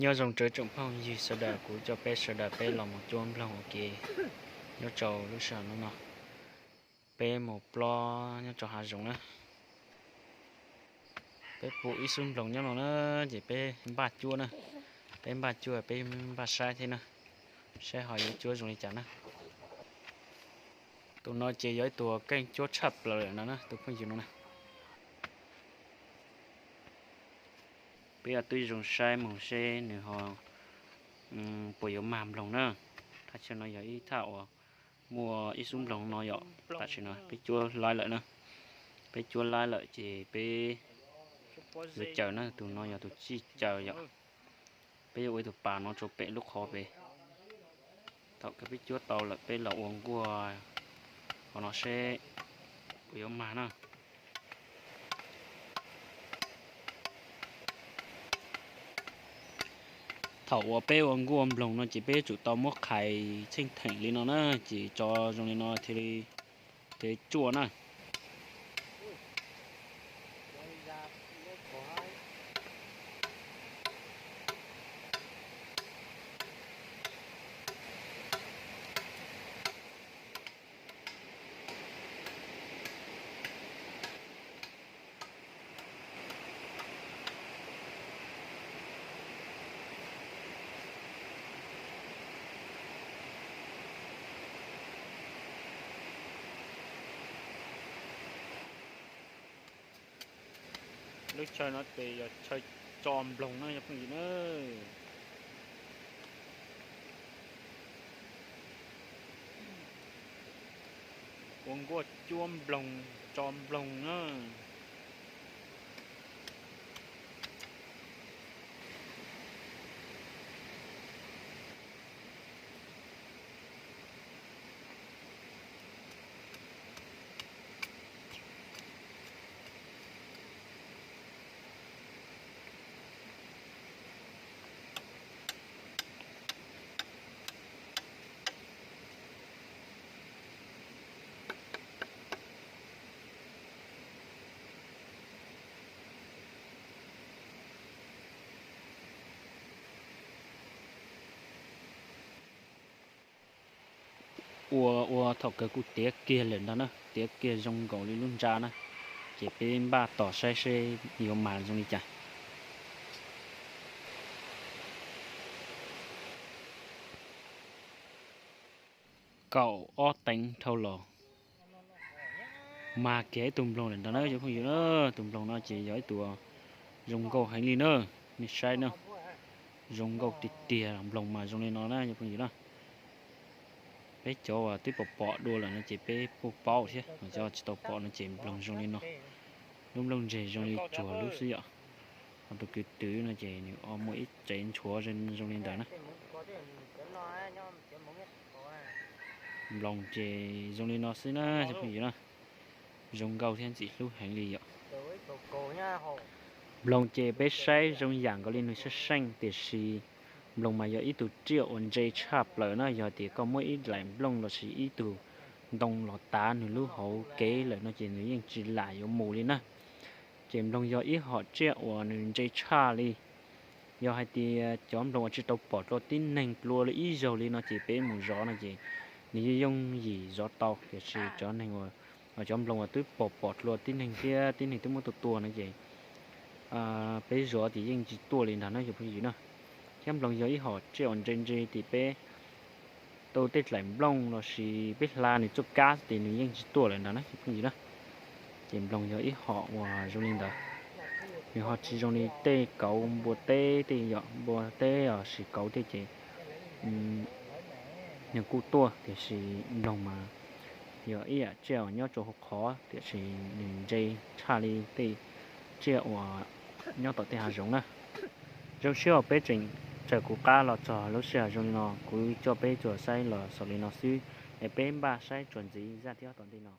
Nyob zoo tsoom phooj ywg sawv daws, kuv coj peb sawv daws peb los mus cuab nploog ua ke nyob rau lub sij hawm hnub no. Peb mus plob nyob rau hav zoov na. Peb pum ib xub nploog nyob no na, ces peb npaj cuab na. Peb npaj cuab peb npaj saib thiab na, saib ho yuav cuab zoo li cas na. Tus no ces yog ib tug keej cuab tshaj plaws lawm no na tus phooj ywg no na. Peb yuav twb zoo saib mus seb nws ho puas yuav mag nploog na. Thaj chaw no yog ib thaj uas muaj ib xub nploog no yom. Tam sim no peb cuab laib lawm na. Peb cuab laib lawm ces peb yuav caws na, tus no yog tus tsij caws yom. Peb yuav ua ib tug pas no rau pem lub qhov pem. Thaum kawg peb cuab tau lawm peb los ua nkuaj qhov no seb puas yuav mag na. Thaum uas peb ua nkuaj nploog no ces peb yuav tsum tau muab qhais txheej theem li no na, ces tso zoo li no thiaj li tsuaj na. Lub chaw no ces yog chaw tso nploog na cov phooj ywg na. Ua nkuaj cuab nploog, tso nploog na. Ua ua thaum kawg kuj tiav kiag lawm ntag na, tiav kiag zoo nkaus li lub ntsa na. Ces peb npaj tos saib seb yuav mag zoo li cas. Kaum ob teev dhau los, mag kiag ib tug nploog lawm ntag na cov phooj ywg na. Tus nploog no ces yog ib tug zoo nkauj heev li na, nej saib na. Zoo nkauj tiag tiag, nploog mas zoo li no na cov phooj ywg na. Peb cov uas twb pom pom dua lawm no ces peb kuj paub thiab, cov tsis tau pom no ces nploog zoo li no. Lub nplooj ntseg zoo li tsuag lub xwb yom. Ho tus kwv twv no ces nws muaj ib tsev ntshuav zoo li ntawd na. Nploog ces zoo li no xwb na cov phooj ywg na. Zoo nkauj thiab ntxim hlub heev li yom. Nploog ces peb saib zoo yam nkaus li nws seej seej, tiam sis nploog mas yog ib tug tsiaj uas ntse tshaj plaws na. Yog tias koj muab ib dlaim nplooj lossis ib tug ntoo los tav nws lub hauv kev lawm no ces nws yeej tsis lam yuav mus li na. Ces nploog yog ib hom tsiaj uas nws ntse tshaj li. Yog hais tias cov nploog uas tsis tau pom dlua tib neeg dlua li ib zaug li no ces peb mus zov no ces nws yeej yooj yim zov tau, tiam sis cov neeg, cov nploog uas twb pom pom dlua tib neeg thiab tib neeg twb muab tua tua no ces peb zov ces yeej tsis tuaj li ntag na cov phooj ywg na. Thiab nploog yog ib hom tsiaj uas ntse ntse, ces peb tu tej dlaim nplooj lossis peb hla nws txoj kab ces nws yeej tsis tuaj lawm ntag na cov phooj ywg na. Ces nploog yog ib hom uas zoo li ntawd, nws ho tsis zoo li tej kauv npua teb tej yom. Npua teb lossis kauv tej ces nws kuj tuaj, tiam sis nploog mas yog ib yam tsiaj uas nyob rau hauv qhov, tiam sis nws ntse tshaj li tej tsiaj uas nyob tom tej hav zoov na. Zoo siab uas peb tseem tsaws kuv qab los txog lub sij hawm zoo li no, kuv coj peb tsuas saib los xaus li no xwb, es peb npaj saib tsuas ntxiv zaj thib ob tom ntej no.